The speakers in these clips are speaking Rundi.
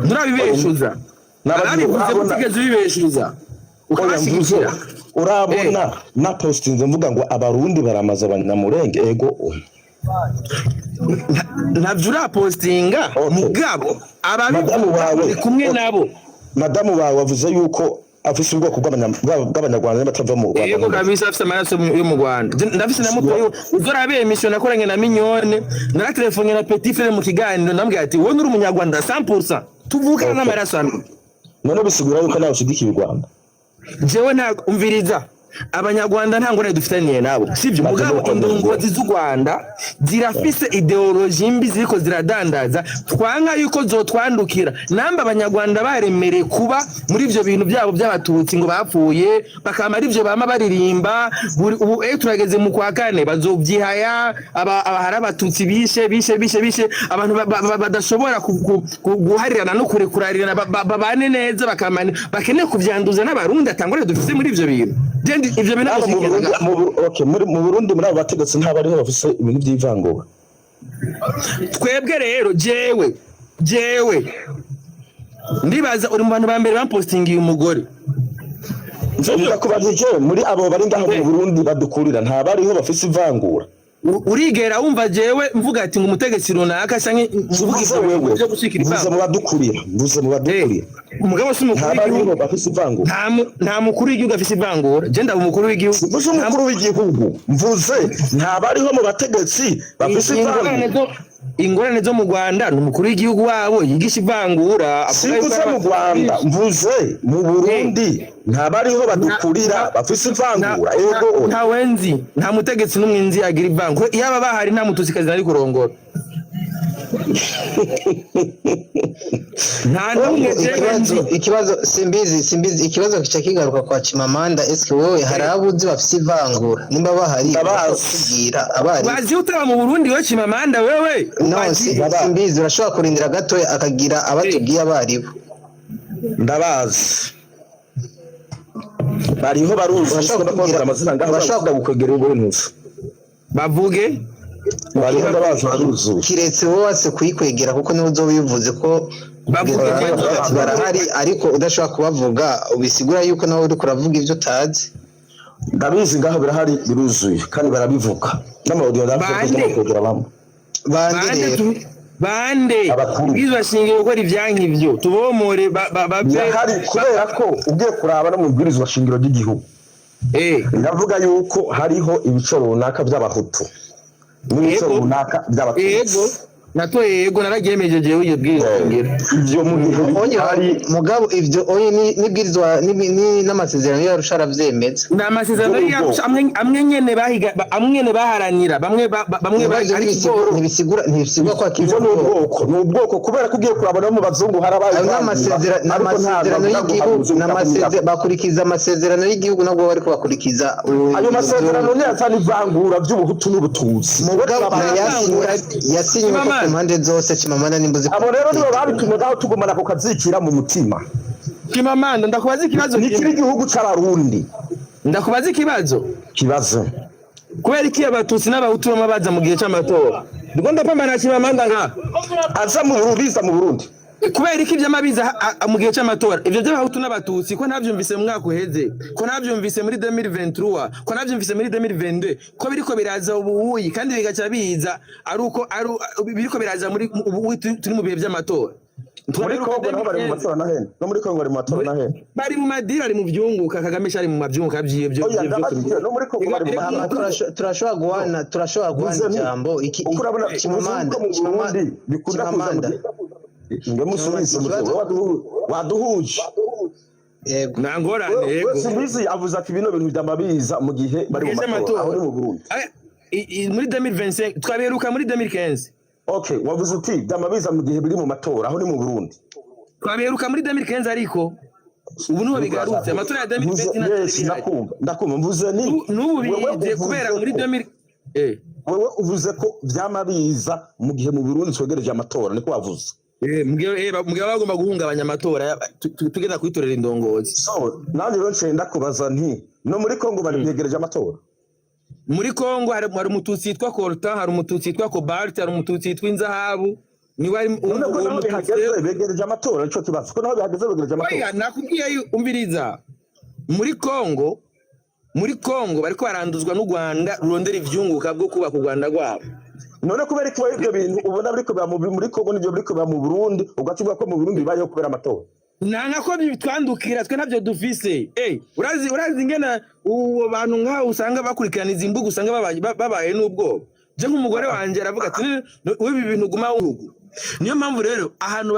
Nturabibeshuza. Nabagiye Ababivuze urabona utigeze ubibeshuza Oya, mvuze ukabashigikira. Urabona na postinze mvuga ngo Abarundi baramaze Abanyamurenge, ego oya? Ntavyo urapostinga. Okay. Mugabo Madamu ababivuga wawe uri kumwe nabo. Madamu wawe wavuze yuko afise ubwoko bw'Abanyarwanda batava mu Rwanda. Yego kabisa, afise amaraso yo mu Rwanda. Ndafise na mutoyi uzorabeye mission nakoranye na Mignone, naratelefone na petit frère mu kiganiro, ndamubwira ati: "Wowe uri Umunyarwanda 100%, tuvukana n'amaraso amwe." None bisigura yuko nawe ushigikiye u Rwanda? Jewe nta, umviriza, Abanyarwanda nta ngorane dufitaniye nabo, sibyo? Ntabwo Mugabo nuko indongozi z'u Rwanda zirafise idéologie mbi ziriko ziradandaza, twanka yuko zotwandukira. Namba Abanyarwanda baremereye kuba muri ivyo bintu byabo by'Abatutsi ngo bapfuye, bakama ari ivyo bama baririmba buri ubu. Turageze mu kwa kane, bazovyihaya. Aba hari Abatutsi bishe, bishe, bishe, bishe abantu badashobora guharirana no kurekurarirana, babane neza, bakamane, bakeneye kuvyanduza n'Abarundi. Atangore dufise muri ivyo bintu. Ivyo bintu Hano mu Burundi, okay, mu Burundi muri abo bategetsi ntabariho bafise ibintu by'ivangura? Twebwe rero, jewe ndibaza uri mu bantu ba mbere bampostingiye umugore. Ndakubajije, muri abo bari ngaho mu Burundi badukurira, ntabariho bafise ivangura? Urigera wumva jewe mvuga ati ngo umutegetsi runaka canke mvuga Mvuze ivyo wewe byo gushikira mvuze mu ivangura? badukurira, mvuze mu badukurira. Umugabo si umukuru Ntabariho w'igihugu. bafise ivangura? Nta mukuru w'igihugu afise ivangura. Je ndaba umukuru w'igihugu. Mvuze umukuru w'igihugu, mvuze ntabariho mu bategetsi bafise Ingorane ivangura? Ingorane zo mu Rwanda ni umukuru w'igihugu wabo yigisha ivangura, avuga yuko Simvuze mu ari Rwanda, mvuze mu Burundi, ntabariho badukurira bafise ivangura, ego oya? Nta wenzi, nta mutegetsi n'umwe nzi agira ivangura. Iyo aba bahari, nta Mututsikazi nari kurongora, nta n'umwe jewe nzi. Ikibazo, simbizi, ikibazo kica kigaruka kwa Chimamanda. Eske wowe hari abo uzi bafise ivangura? Nimba bahari, Ndabazi. kutubwira abari. Wazi utaba mu Burundi we, Chimamanda, wewe? No, simbizi, urashobora kurindira gatoya akagira abatubwiye abaribo. Ndabazi, bariho, baruzi. Urashobora Urashobora kubwira- kubabwira amazina ngaho? Gukwegera ubuntu. Bavuge. Bariho, ndabazi, baruzuye. Kiretse wowe wase kuyikwegera, kuko niwe uzoba ubivuze ko Bavuge. Ati barahari, ariko udashobora kubavuga, bisigura yuko nawe uriko uravuga ibyo utazi. Ndabizi, ngaho birahari, biruzuye kandi barabivuga n'ama audio Bande? ndakwegera bamwe. Bande Bande? rero? Bande? Abakuru. Ibwirizwa shingiro gukora ivyanka ivyo, tubomore bave. Birahari, kubera ko ugiye kuraba no mu bwirizwa shingiro ry'igihugu, biravuga yuko hariho ibice runaka by'Abahutu n'ibice runaka by'Abatutsi. Yego, natoye yego, nararyemeje jewe iyo bwirizwa shingiro. Ivyo mu gihe Onye bihari. Mugabo ivyo onye n'ibwirizwa n'amasezerano y'Arusha aravyemeza. Ni amasezerano Ubwo. y'Arusha amwe nyene bahiga, amwe nyene baharanira bamwe bamwe Mugabo ivyo ari ntibisigura kigoro. ntibisigura ko Ivyo ni ubwoko, ni ubwoko, kubera ko ugiye kuraba no mu bazungu harabaye Ayo ivangura, ni ariko ntabwo amasezerano bavuga ngo y'igihugu, hari ni umuzungu. bakurikiza amasezerano y'igihugu, nabwo bariko bakurikiza Ayo masezerano niyo azana ivangura by'Ubuhutu n'Ubututsi. Mugabo yasinywe ko Chimamanda. ku mpande zose, Chimamanda, nimba uzi. Abo rero nibo babitumye ngaho tugumana ku kazikira mu mutima. Chimamanda, ndakubaza ikibazo Ni kiri kimwe. igihugu c'Abarundi. Ndakubaza ikibazo. Kibazo. Kubera iki Abatutsi n'Abahutu bama baza mu gihe c'amatora? Ndiko ndapambana, Chimamanda, nka Aza mu Burundi, biza mu Burundi. Kubera iki vyama biza mu gihe c'amatora, ivyo vy'Abahutu n'Abatutsi? Ko ntavyumvise mu mwaka uheze, ko ntavyumvise muri 2023, ko ntavyumvise muri 2022, ko biriko biraza ubuhuyi, kandi bigaca biza ari uko ari biriko biraza muri ubu turi mu bihe vy'amatora? Muri Kongo naho bari mu matora na hene, no muri Kongo bari mu matora na hene. Bari mu madiri, ari mu vyunguka. Kagame shari mu mavyunguka vyiwe vyo. Oya, ndabajije, no muri Kongo bari mu Hama matora? Turashobora guhana Mvuze ijambo iki uko urabona uvuze Chimamanda, ko mu Burundi bikunda kuza mu Chimamanda. Nge musubize. Ikibazo- Waduhuje. Yego. Nta ngorane, yego. Wese mbizi avuze ati bino bintu byamabiza mu gihe bari mu Gihe matora, c'amatora. aho ni mu Burundi. Aya, muri 2025 twaberuka muri 2015. Okay, wavuze uti byamabiza mu gihe biri mu matora, aho ni mu Burundi. Twaberuka muri 2015, ariko ubu niho bigarutse, amatora ya 2020 Mvuze, yes. ntari bihari. Ndakumva, mvuze ni N'ubu wewe bije uvuze kubera muri ko 2000 wewe uvuze ko vyama biza mu gihe mu Burundi twegereje amatora, niko wavuze. Mugihe baba bagomba guhungabanya amatora, tugenda kwitorera indongozi. So nanjye rero nciye ndakubaza nti: no muri Kongo bari begereje amatora? Muri Kongo hari Umututsi yitwa coltan, hari Umututsi yitwa cobalt, hari Umututsi yitwa inzahabu. Niwe ari None ko uwo naho mututsi bihageze rero. Begereje amatora, nico kibazo, ko naho bihageze begereje amatora. Oya, nakubwiye umviriza, muri Kongo bariko baranduzwa n'u Rwanda rurondera ivyunguka bwo kubaka u Rwanda rwabo. None kubera ko ibyo bintu ubona biriko biba muri Kongo n'ibyo biriko biba mu Burundi, ugaca uvuga ko mu Burundi bibayeho kubera amatora? Nanga ko bitwandukira, twe ntabyo dufise. Urazi ingene uwo bantu nkaho usanga bakurikirana izi mbuga, usanga babaye n'ubwoba. Je nk'umugore wanje aravuga ati: "Wewe, ibi bintu guma wurugu." Niyo mpamvu rero ahantu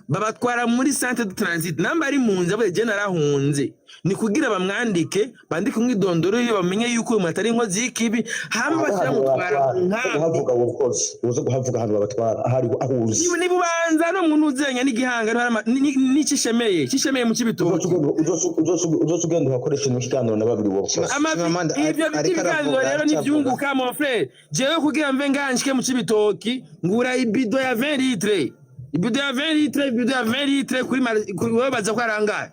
babatwara muri centre de transit, namba ari mu nzu avuye je narahunze, ni kugira bamwandike, bandike umwidondoro yiwe, bamenye yuko uyu muntu atari inkozi y'ikibi, hama bashyira mutwara mu nkambi. Kuhavuga wokoze uze kuhavuga ahantu babatwara ahari aho uzi. Niba ubanza no muntu uzenya n'igihanga n'ikishemeye kishemeye mu Cibitoki. Uzoca ugenda uhakoresha ikiganiro na babiri wokoze. Chimamanda Ibyo ariko by'ibiganiro aravuga, rero aracavuga. N'ivyunguka, mon frère. Jewe kugira mve nganshike mu Cibitoki, ngura ibido ya 20 litres, ibido ya 20 litres, ibido ya 20 litres kuri wewe baza ko arangaye.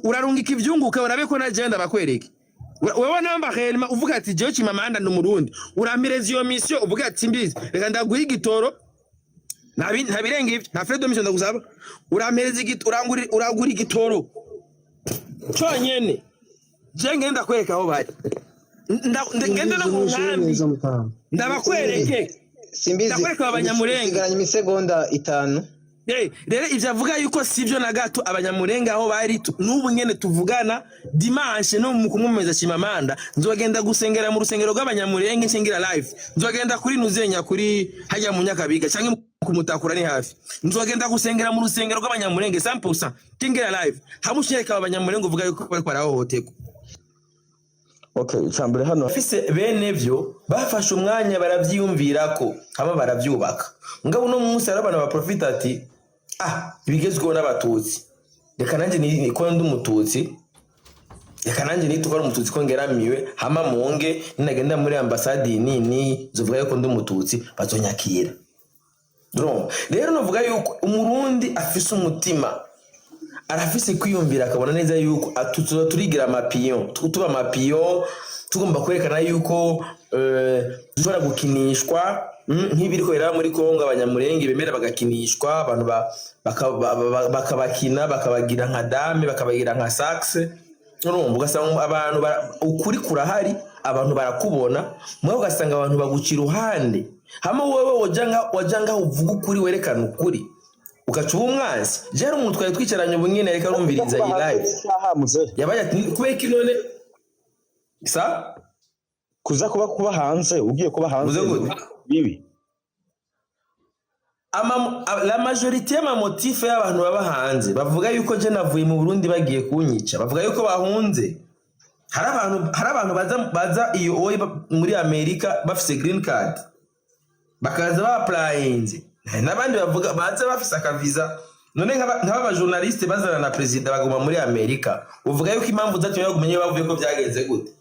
Urarungika ivyunguka, urabe ko na je ndabakwereke. Wewe namba helma uvuga ati: "Jewe Chimamanda ndi Umurundi," urampireza iyo mission, uvuga ati: "Mbizi, reka ndaguha igitoro." Ntabirenga ivyo, nta frais de mission ndagusaba. Urampereza urangura igitoro conyene, je ngenda kwereka aho bari. Ngende no mu nkambi. Neza, mutama. Ndabakwereke. Simbizi. Ndakwereka Abanyamurenge. Usigaranye imisegonda 5. Rero ivyo avuga yuko sivyo na gato. Abanyamurenge aho bari n'ubu nyene tuvugana, dimanche no mu kumwemeza Chimamanda, nzogenda gusengera mu rusengero rw'Abanyamurenge, nsengera live. Nzogenda kuri nuzenya kuri hajya mu Nyakabiga canke kumutakura ni hafi, nzogenda gusengera mu rusengero rw'Abanyamurenge 100% kingera live, hamwe ushireka Abanyamurenge uvuga yuko bariko barahohoterwa. Okay, icambere hano Bafise bene vyo bafashe umwanya baravyiyumvirako, hama baravyubaka. Mugabo uno munsi hari abantu baprofita ati: "Ah, ibigezweho n'Abatutsi, reka nanjye ko ndi Umututsi, reka nanjye nitwa ari Umututsi ko ngeramiwe, hama munge ninagenda muri ambasade iyi nini zovuga yuko ndi Umututsi, bazonyakira." Urumva? Rero novuga yuko Umurundi afise umutima, arafise kwiyumvira, akabona neza yuko tuzoza turigira amapion, tuba amapion, tugomba kwerekana yuko dushobora gukinishwa, nk'ibiriko biraba muri Kongo, Abanyamurenge bemera bagakinishwa, abantu bakabakina, bakabagira nka dame, bakabagira nka saxe. Urumva, ugasanga abantu ukuri kurahari, abantu barakubona, mwe ugasanga abantu baguca iruhande, hama wewe waja ngaho uvuga ukuri, werekana ukuri, ugaca uba umwansi. Je hari umuntu twari twicaranye ubu nyene ariko arumviriza iyi live, yabaye ati: "Kubera iki none sa?" Kuza kuba hanze, ugiye kuba hanze. Uze gute? Bibi. La majorité y'amamotifs y'abantu baba hanze bavuga yuko je navuye mu Burundi bagiye kunyica, bavuga yuko bahunze. Hari abantu baza iyo oyi muri Amerika bafise green card, bakaza baapplyinze. Hari n'abandi bavuga baza bafise akaviza. None nk'aba journaliste bazana na perezida baguma muri Amerika, uvuga yuko impamvu zatumye bagumye bavuye ko byagenze gute?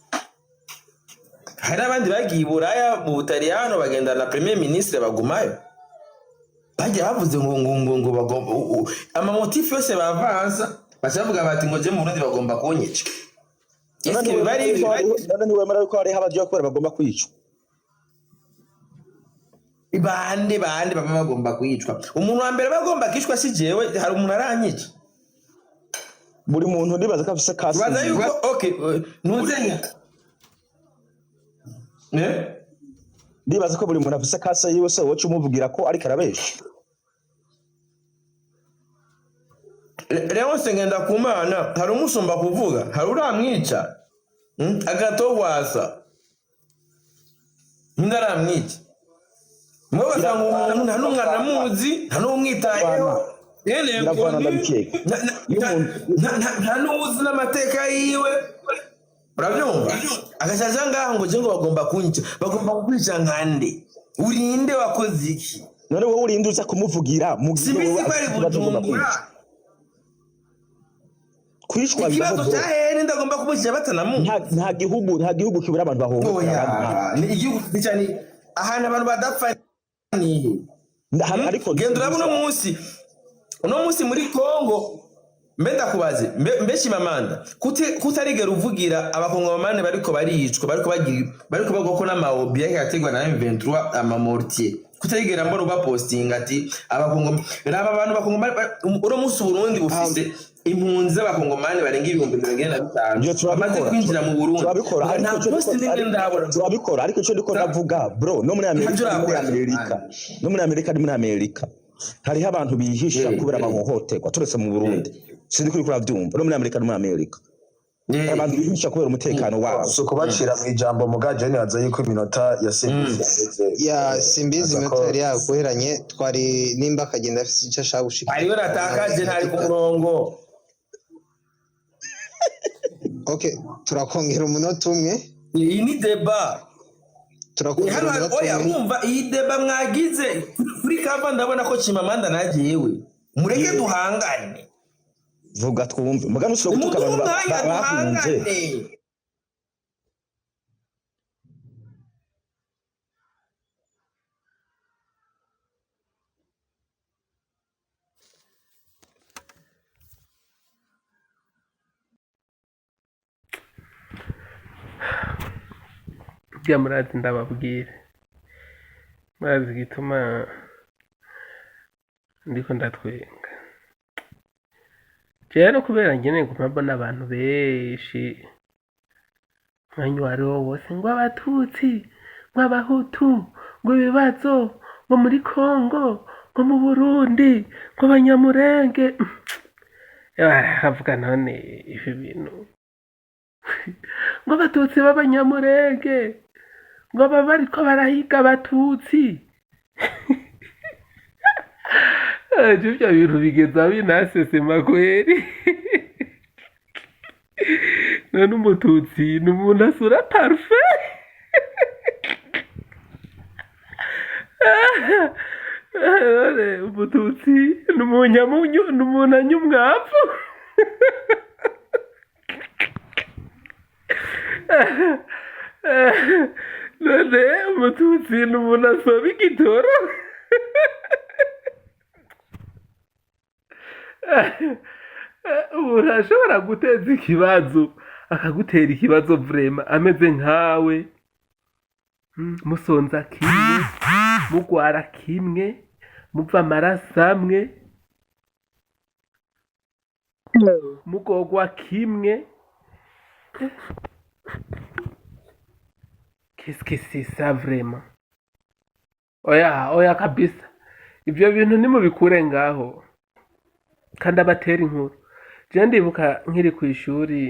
Hari n'abandi bagiye i Buraya, mu Butaliyano, bagendana na premier ministre, bagumayo. Bagiye bavuze ngo bagomba amamotifs yose bavansa, baca bavuga bati ngo je mu Burundi bagomba kunyica. Eske bari None ntiwemera yuko hariho abagiye kubera bagomba kwicwa? Bande baba bagomba kwicwa? Umuntu wa mbere bagomba kwicwa si jewe. Hari umuntu aranyica? Buri muntu ndibaza ko afise kasi. Baza yuko okay, ntuzenya eh. Ndibaza ko buri muntu afise case yiwe, se woca umuvugira ko ariko arabesha? Leonce Ngendakumana hari umusumba kuvuga, hari uramwica? Agatogwasa ninde aramwica? Mwe ugasanga umuntu nta n'umwe aramuzi, nta n'umwitayeho. Yene Biravana, ndabikeka. Iyo nta n'uwuzi n'amateka yiwe, urabyumva? Agaca aja ngaho ngo je ngo bagomba kunyica. Bagomba kukwica nkande? Urinde wakoze iki? None wowe urinde uza kumuvugira mu gihe Simbizi wowe ko ari afise ikibazo ugomba Bujumbura. kwicwa? Kwicwa Ikibazo bibaho, cya bro. hehe? Ndagomba kumushyira batanamuzi. Nta gihugu kibura abantu bahohotera Oya, abandi. ni igihugu cyane ahantu abantu badapfa nihe? Ariko Genda uraba uno munsi muri Kongo. Mbe ndakubaze, mbe Chimamanda, kutarigera uvugira Abakongomani bariko baricwa, bariko bagira, bariko bagwako n'amaobi yariko arategwa na M23, amamortier? Kutarigera mbona uba postinga ati abakongomani, raba abantu bakongomani uno munsi Burundi bufise impunzi z'abakongomani barenga 45,000 Ivyo bamaze turabikora. kwinjira mu Burundi. Turabikora, Nta ariko ico post ndiko n'imwe ndabona. Turabikora, ariko ico ndiko ndavuga, bro, no muri Amerika, Ntavyo no muri urakora. Amerika, no muri Amerika, ni muri Amerika hariho abantu bihisha kubera amahohoterwa, turetse mu Burundi. Sinzi ko uriko uravyumva. No muri Amerika, no muri Amerika hari abantu bihisha kubera umutekano wabo. Si ukubacira mu ijambo, muga je nibaza yuko iminota ya Simbizi yageze. Ya Simbizi, Aza iminota yari yaguheranye. Twari nimba akagenda afise icyo ashaka gushika. Hariyo natakaje, ntari ku murongo. Okay, turakongera umunota umwe. Iyi ni débat. Turakongera Hano umunota oya umwe. Wumva iyi débat mwagize kuri kava, ndabona ko Chimamanda najewe mureke duhangane. Vuga twumve, muga ntushobora gutuka Nimuduhe abantu umwanya bahunze. duhangane. Burya murazi, ndababwire, murazi igituma ndiko ndatwenga jewe? No kubera ngeneye nguma mbona abantu benshi umwanya uwo ariwo wose ngo abatutsi, ngo abahutu, ngo ibibazo, ngo muri Kongo, ngo mu Burundi, ngo abanyamurenge. Baravuga none ibi bintu ngo abatutsi b'abanyamurenge ngo baba bariko barahiga abatutsi. Ivyo bintu bigeza binasesema kweri. None umututsi ni umuntu asura parfait? None umututsi ni umunyamunyu, ni umuntu anywa umwavu? None umututsi ni umuntu asoba igitoro? Umuntu ashobora guteza ikibazo, akagutera ikibazo vraiment ameze nkawe. Musonza kimwe, mugwara kimwe, muva amaraso amwe, mugogwa kimwe. Qu'est-ce que c'est ça vraiment? Oya, oya kabisa, ivyo bintu nimubikure ngaho kandi abatera inkuru. Je ndibuka nkiri kw'ishuri,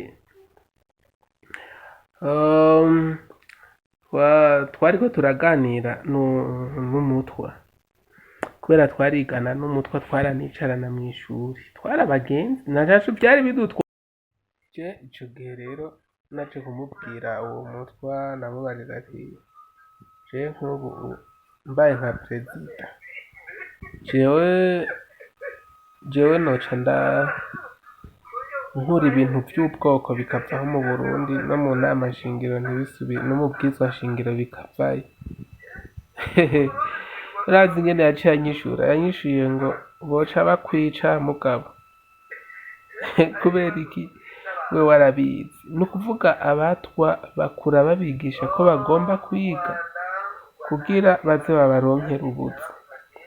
twariko turaganira n'umutwa, kubera twarigana n'umutwa, twaranicarana mw'ishuri, twari abagenzi ntaco vyari bidutwaye. Je ico gihe rero naje kumubwira uwo mutwa, namubarira ati: je nk'ubu mbaye nka perezida, jewe noca nda nkura ibintu vy'ubwoko bikavaho mu Burundi, no mu nama nshingiro ntibisubire, no mu bwizwa nshingiro bikavayo. Urazi ingene yaciye anyishura? Yanyishuye ngo boca bakwica mugabo. Kubera iki? We warabizi, ni ukuvuga abatwa bakura babigisha ko bagomba kwiga kugira baze babaronkere ubuzi.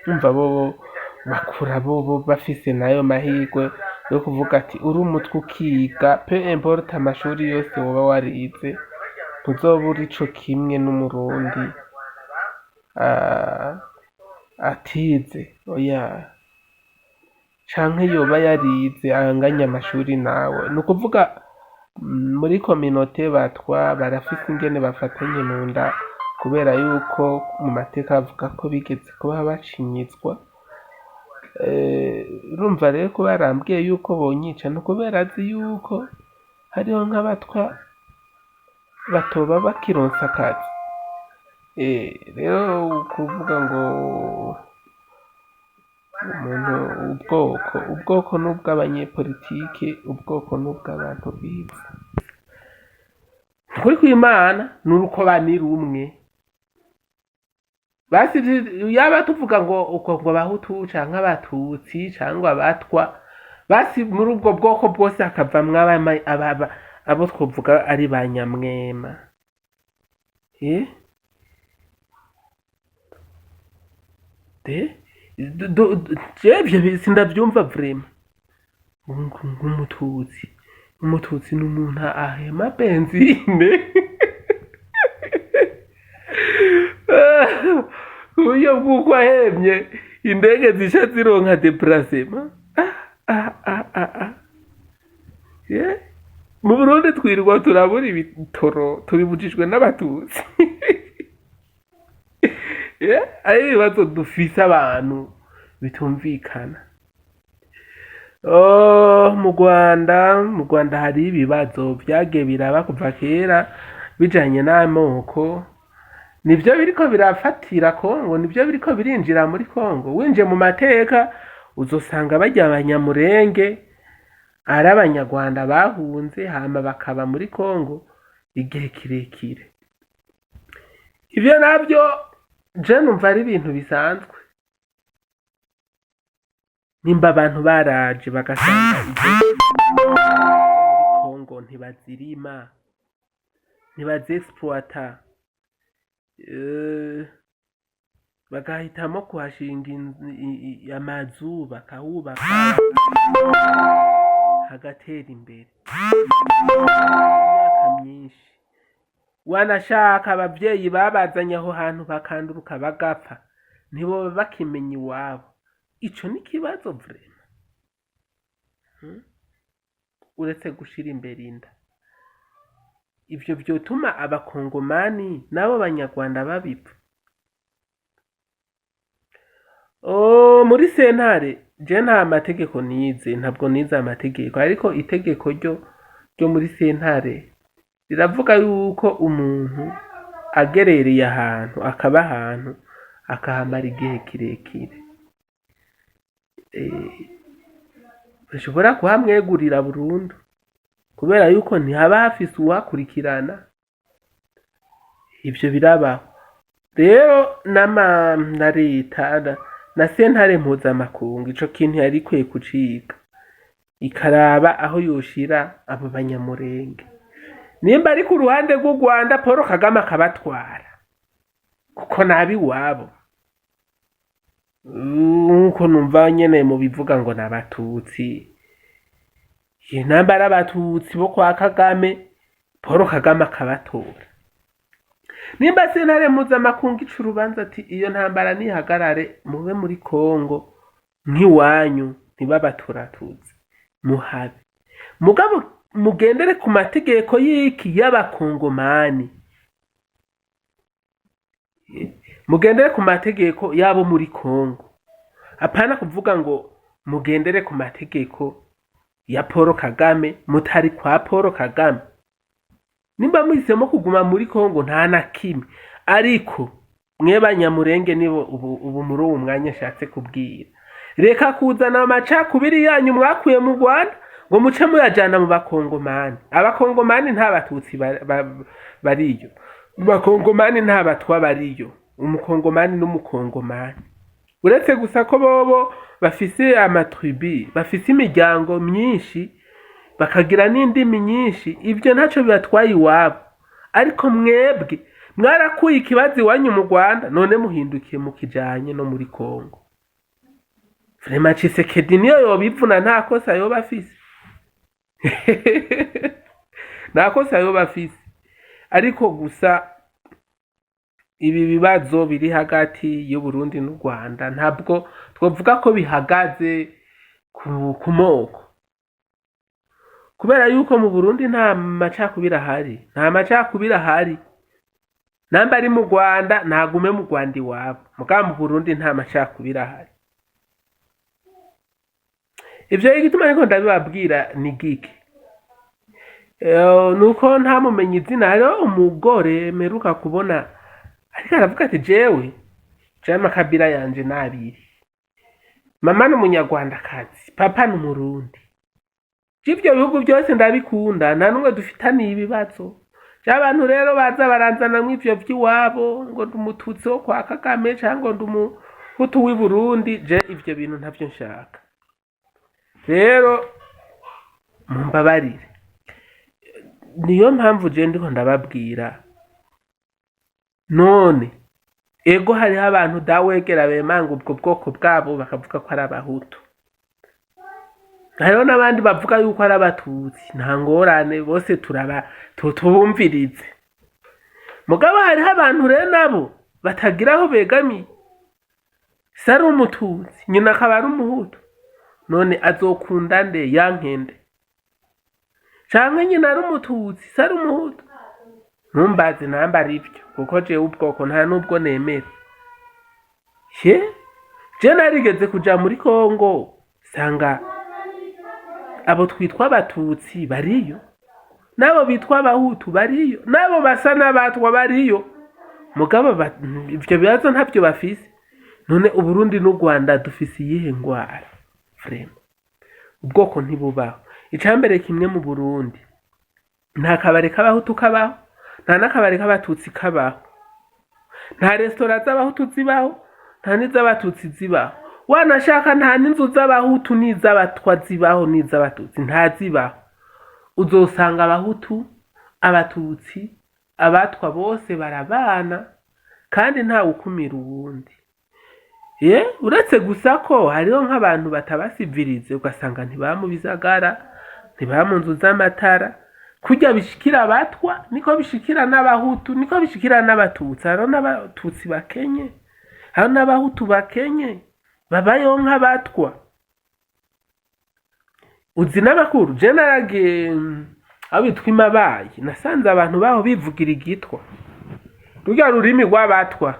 Umva, bobo bakura bobo bafise nayo mahirwe yo kuvuga ati uri umutwe ukiga, peu importe amashuri yose woba warize, ntuzoba uri co kimwe n'umurundi atize, oya, canke yoba yarize anganya amashuri nawe. Ni ukuvuga muri communauté batwa barafise ingene bafatanye mu nda, kubera yuko mu mateka bavuga ko bigeze kuba bacinyizwa. Urumva rero ko barambwiye yuko bonyica, ni ukubera azi yuko hariho nk'abatwa batoba bakironsa akazi. Rero kuvuga ngo umuntu ubwoko, ubwoko n'ubw'abanyepolitike, ubwoko n'ubw'abantu bize. Ukuri kw'Imana ni urukoba ni rumwe. Basi yaba tuvuga ngo uko ngo abahutu canke abatutsi canke abatwa, basi muri ubwo bwoko bwose hakavamwo abo twovuga ari ba nyamwema. De jewe ivyo sindavyumva vraiment. Nk'umututsi, umututsi ni umuntu ahema benzine ku buryo bw'uko ahemye indege zisha zironka déplacement. Ah, ah, ah, ah, ah. Yeah. Mu Burundi twirirwa turabura ibitoro tubibujijwe n'abatutsi. Yeah, ari ibibazo dufise abantu bitumvikana. Oh, mu Rwanda hari ibibazo vyagiye biraba kuva kera bijanye n'amoko, nivyo biriko birafatira Kongo, nivyo biriko birinjira muri Kongo. Winjiye mu mateka uzosanga barya abanyamurenge ari abanyarwanda bahunze, hama bakaba muri Kongo igihe kirekire. Ivyo navyo je numva ari ibintu bisanzwe. Nimba abantu baraje bagasanga izo muri Kongo ntibazirima, ntibaziexploita, bagahitamo kuhashinga amazu, bakahubaka hagatera imbere imyaka myinshi, wanashaka abavyeyi babazanye aho hantu bakanduruka bagapfa, ntiboba bakimenya iwabo. Ico ni ikibazo vraiment. Uretse gushira imbere inda, ivyo vyotuma abakongomani n'abo banyarwanda babipfa. Oh, muri sentare je nta mategeko nize, ntabwo nize amategeko, ariko itegeko ryo muri sentare riravuga yuko umuntu agerereye ahantu, akaba ahantu, akahamara igihe kirekire, bashobora kuhamwegurira burundu, kubera yuko ntihaba hafise uwakurikirana. Ivyo birabaho rero n'ama na leta na sentare mpuzamakungu ico kintu yari ikwiye kuciga, ikaraba aho yoshira abo banyamurenge, nimba ari ku ruhande rw'u Rwanda, Paul Kagame akabatwara, kuko nabi iwabo. Nkuko numva nyene mubivuga ngo n'abatutsi, namba ari abatutsi bo kwa Kagame, Paul Kagame akabatora. Nimba sentare mpuzamakungu ica urubanza ati iyo ntambara nihagarare, mube muri Kongo nk'iwanyu, ntibabaturatuze, muhabe, mugabo mugendere ku mategeko y'iki y'abakongomani, mugendere ku mategeko y'abo muri Kongo, apana kuvuga ngo mugendere ku mategeko ya Paul Kagame mutari kwa Paul Kagame. Nimba muhisemo kuguma muri Kongo nta na kimwe, ariko mwe banyamurenge nibo ubu muri uwu mwanya nshatse kubwira, reka kuzana amacakubiri yanyu mwakuye mu Rwanda ngo muce muyajana mu bakongomani. Abakongomani nta batutsi bariyo, mu bakongomani nta batwa bariyo, umukongomani n'umukongomani, uretse gusa ko bobo bafise amatribu, bafise imiryango myinshi, bakagira n'indimi nyinshi, ibyo ntacyo bibatwaye iwabo. Ariko mwebwe mwarakuye ikibazo iwanyu mu Rwanda, none muhindukiye mukijanye no muri Kongo. Vraiment Tshisekedi niyo yobivuna, nta kosa yoba afise, nta kosa yoba afise. Ariko gusa ibi bibazo biri hagati y'Uburundi n'u Rwanda ntabwo twovuga ko bihagaze ku moko, kubera yuko mu Burundi nta macakubiri ahari, nta macakubiri ahari. Namba ari mu Rwanda ntagume mu Rwanda iwabo, mugabo mu Burundi nta macakubiri ahari. Ivyo igituma ariko ndabibabwira ni giki? Nuko ntamumenye izina, hariho umugore mperuka kubona ariko aravuga ati jewe amakabira yanje n'abiri, mama ni umunyarwandakazi, papa ni umurundi, ivyo bihugu byose ndabikunda, nta n'umwe dufitaniye ibibazo. Abantu rero baza baranzanamwo ivyo vy'iwabo ngo ndi umututsi wo kwa Kagame canke ngo ndi umuhutu w'i Burundi, je ivyo bintu ntavyo nshaka. Rero mumbabarire, niyo mpamvu je ndiko ndababwira none. Ego, hariho abantu dawegera bemanga ubwo bwoko bwabo bakavuga ko ari abahutu, hariho n'abandi bavuga yuko ari abatutsi. Nta ngorane, bose turaba tubumvirize. Mugabo hariho abantu rero nabo batagira aho begamiye, se ari umututsi, nyina akaba ari umuhutu. None azokunda nde? Yankende canke nyina ari umututsi, se ari umuhutu? Ntumbaze namba ari byo, kuko jewe ubwoko nta n'ubwo nemera. Ye, je narigeze kuja muri Kongo, sanga abo twitwa abatutsi bariyo, n'abo bitwa abahutu bariyo, n'abo basa n'abatwa bariyo, mugabo ivyo bibazo ntabyo bafise. None Uburundi n'u Rwanda dufise iyihe ngwara? Vraiment, ubwoko ntibubaho. Icambere kimwe, mu Burundi nta kabare k'abahutu kabaho, nta n'akabare k'abatutsi kabaho, nta resitora z'abahutu zibaho, nta n'iz'abatutsi zibaho. Wanashaka nta n'inzu z'abahutu n'iz'abatwa zibaho, n'iz'abatutsi ntazibaho. Uzosanga abahutu, abatutsi, abatwa bose barabana, kandi ntawe ukumira uwundi. Ye, uretse gusa ko hariho nk'abantu batabasivirize, ugasanga ntibaba mu bisagara, ntibaba mu nzu z'amatara. Kurya bishikira abatwa niko bishikira n'abahutu, niko bishikira n'abatutsi. Hariho n'abatutsi bakenye, hariho n'abahutu bakenye babayeho nk'abatwa. Uzi n'amakuru, je naragiye aho bitwa Imabayi, nasanze abantu baho bivugira igitwa, rurya rurimi rw'abatwa,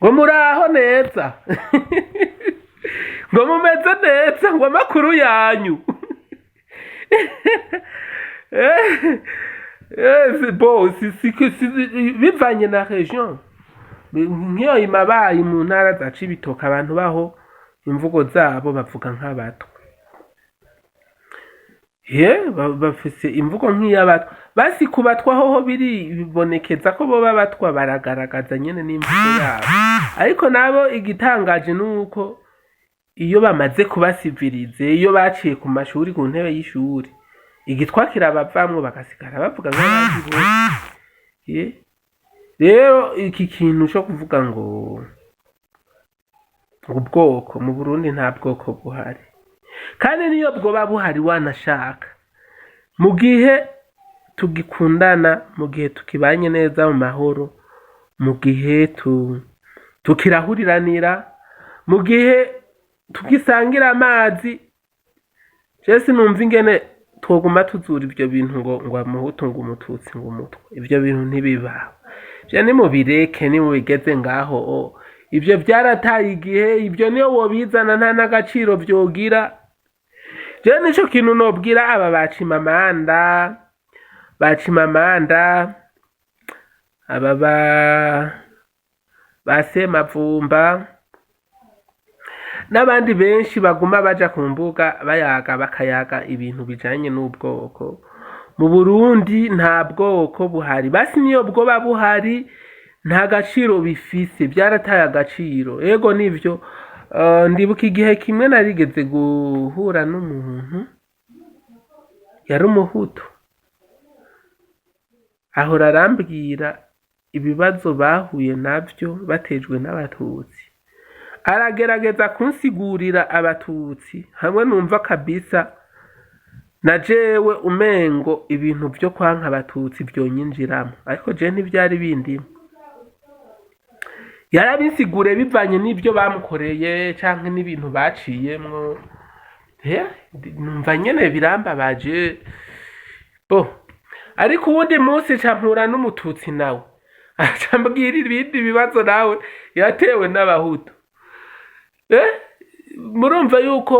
ngo muraho neza, ngo mumeze neza, ngo amakuru yanyu. Bo si, bivanye na région. Nk'iyo Imabayi mu ntara za Cibitoke, abantu baho imvugo zabo bavuga nk'abatwa. Ye, bafise imvugo nk'iy'abatwa. Basi ku batwa hoho biribonekeza ko boba abatwa, baragaragaza nyene n'imvugo yabo. Ariko nabo igitangaje ni uko iyo bamaze kubasivirize, iyo baciye ku mashuri, ku ntebe y'ishuri, igitwa kirabavamwo, bagasigara bavuga nk'abandi bose. Ye, rero iki kintu co kuvuga ngo ubwoko, mu Burundi nta bwoko buhari, kandi niyo bwoba buhari, wanashaka mu gihe tugikundana, mu gihe tukibanye neza mu mahoro, mu gihe tukirahuriranira, mu gihe tugisangira amazi, je sinumva ingene twoguma tuzura ivyo bintu ngo amuhutu, ngo umututsi, ngo umutwa. Ivyo bintu ntibibaho. Ivyo nimubireke, nimubigeze ngaho. Ivyo vyarataye igihe. Ivyo niyo wobizana nta n'agaciro vyogira. Je nico kintu nobwira aba bacimamanda, aba ba Semavumba n'abandi benshi baguma baja ku mbuga bayaga, bakayaga ibintu bijanye n'ubwoko. Mu Burundi nta bwoko buhari. Basi niyo bwoba buhari, nta gaciro bifise, byarataye agaciro. Ego nivyo. Ndibuka igihe kimwe narigeze guhura n'umuntu yari umuhutu, ahora arambwira ibibazo bahuye navyo batejwe n'abatutsi, aragerageza kunsigurira abatutsi hamwe numva kabisa na jewe umengo ibintu vyo kwanka abatutsi vyonyinjiramo, ariko je ntivyari bindimo. Yarabinsigure bivanye n'ivyo bamukoreye canke n'ibintu baciyemwo. Numva nyene birambabaje bo. Ariko uwundi munsi ca mpura n'umututsi, nawe aca ambwira ibindi bibazo nawe yatewe n'abahutu. Murumva yuko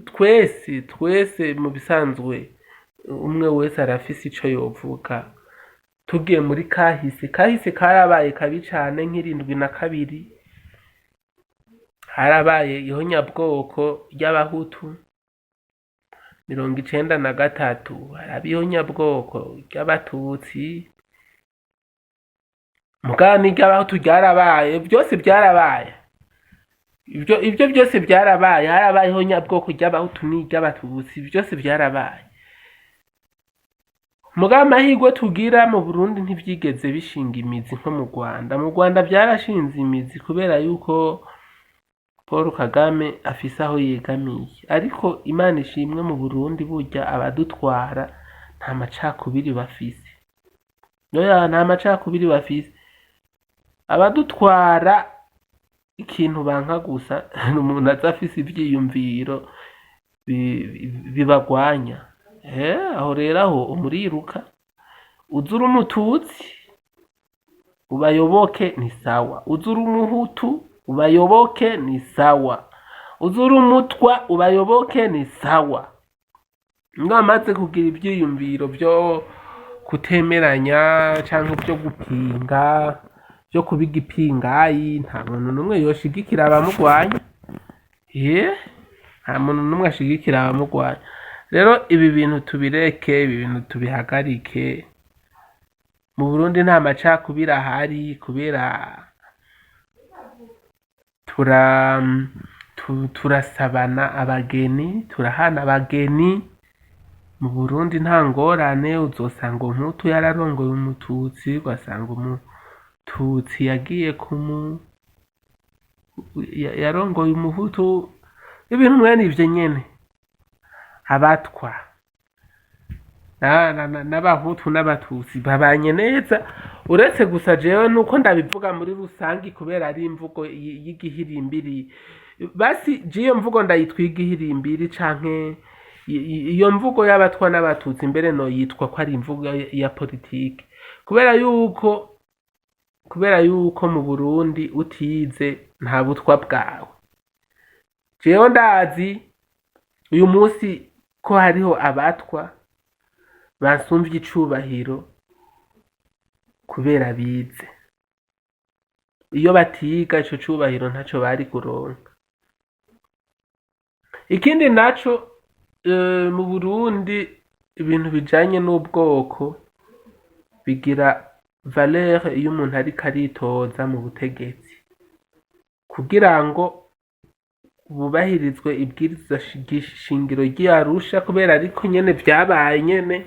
twese mu bisanzwe umwe wese arafise ico yovuga. Tugiye muri kahise, kahise karabaye kabi cane. Nk'72 harabaye ihonyabwoko ry'abahutu, 93 haraba ihonyabwoko ry'abatutsi, mugabo n'iry'abahutu ryarabaye. Byose byarabaye, ibyo byose byarabaye. Harabaye ihonyabwoko ry'abahutu n'iry'abatutsi, byose byarabaye. Mugabo amahirwe tugira mu Burundi ntivyigeze bishinga imizi nko mu Rwanda. Mu Rwanda vyarashinze imizi kubera yuko Paul Kagame afise aho yegamiye, ariko Imana ishimwe mu Burundi burya abadutwara nta macakubiri bafise. Oya, nta macakubiri bafise. Abadutwara ikintu banka gusa ni umuntu aza afise ivyiyumviro bibagwanya. Aho rero aho umuriruka uza uri umututsi ubayoboke ni sawa, uza uri umuhutu ubayoboke ni sawa, uza uri umutwa ubayoboke ni sawa. Mwamaze kugira ivyiyumviro vyo kutemeranya canke vyo gupinga, vyo kuba igipingayi, nta muntu n'umwe yoshigikira abamugwanya. Nta muntu n'umwe ashigikira abamugwanya. Rero ibi bintu tubireke, ibi bintu tubihagarike. Mu Burundi nta macakubiri ahari kubera turasabana abageni, turahana abageni. Mu Burundi nta ngorane, uzosanga umuhutu yararongoye umututsi, ugasanga umututsi yagiye yarongoye umuhutu, ibintu mwene ivyo nyene. Abatwa n'abahutu n'abatutsi babanye neza, uretse gusa jewe nuko ndabivuga muri rusangi kubera ari imvugo y'igihirimbiri. Basi je iyo mvugo ndayitwa igihirimbiri canke iyo mvugo y'abatwa n'abatutsi mbere no yitwa ko ari imvugo ya politike, kubera yuko mu Burundi utize nta butwa bwawe. Jewe ndazi uyu munsi ko hariho abatwa bansumvye icubahiro kubera bize. Iyo batiga ico cubahiro ntaco bari kuronka. Ikindi naco, mu Burundi ibintu bijanye n'ubwoko bigira valeur iyo umuntu ariko aritoza mu butegetsi, kugira ngo bubahirizwe ibwirizwa shingiro ry'Arusha, kubera ariko nyene vyabaye nyene.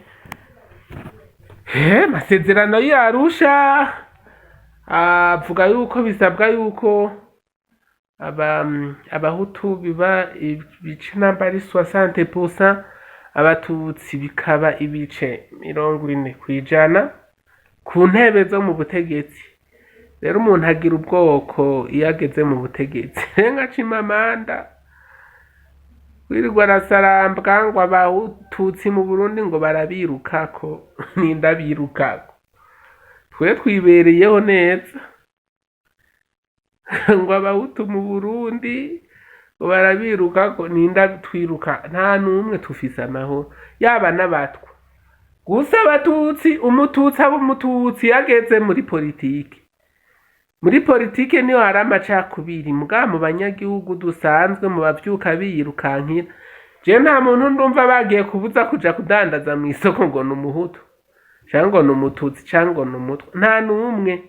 Amasezerano y'Arusha avuga yuko bisabwa yuko abahutu biba ibice namba ari 60%, abatutsi bikaba ibice 40% ku ntebe zo mu butegetsi. Rero umuntu agira ubwoko iyo ageze mu butegetsi. Nka Chimamanda wirirwa arasarambwa ngo abatutsi mu Burundi ngo barabirukako, ninde abirukako? Twe twibereyeho neza. Ngo abahutu mu Burundi ngo barabirukako, ninde atwiruka? Nta n'umwe, tufise amahoro, yaba n'abatwa. Gusa abatutsi, umututsi aba umututsi yageze muri politike. Muri politike niho hari amacakubiri, mugabo mu banyagihugu dusanzwe mu bavyuka biyirukankira, je nta muntu ndumva bagiye kubuza kuja kudandaza mw'isoko ngo ni umuhutu canke ngo ni umututsi canke ngo ni umutwa, nta n'umwe.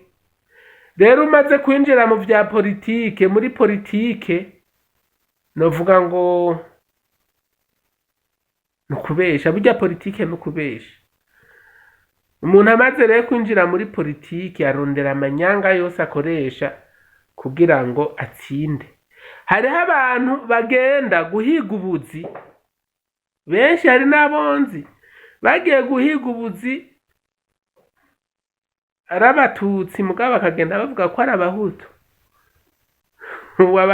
Rero umaze kwinjira mu vya politike, muri politike novuga ngo ni ukubesha, burya politike ni ukubesha. Umuntu amaze rero kwinjira muri politike arondera amanyanga yose akoresha kugira ngo atsinde. Hariho abantu bagenda guhiga ubuzi, benshi hari n'abonzi bagiye guhiga ubuzi ari abatutsi, mugabo bakagenda bavuga ko ari abahutu.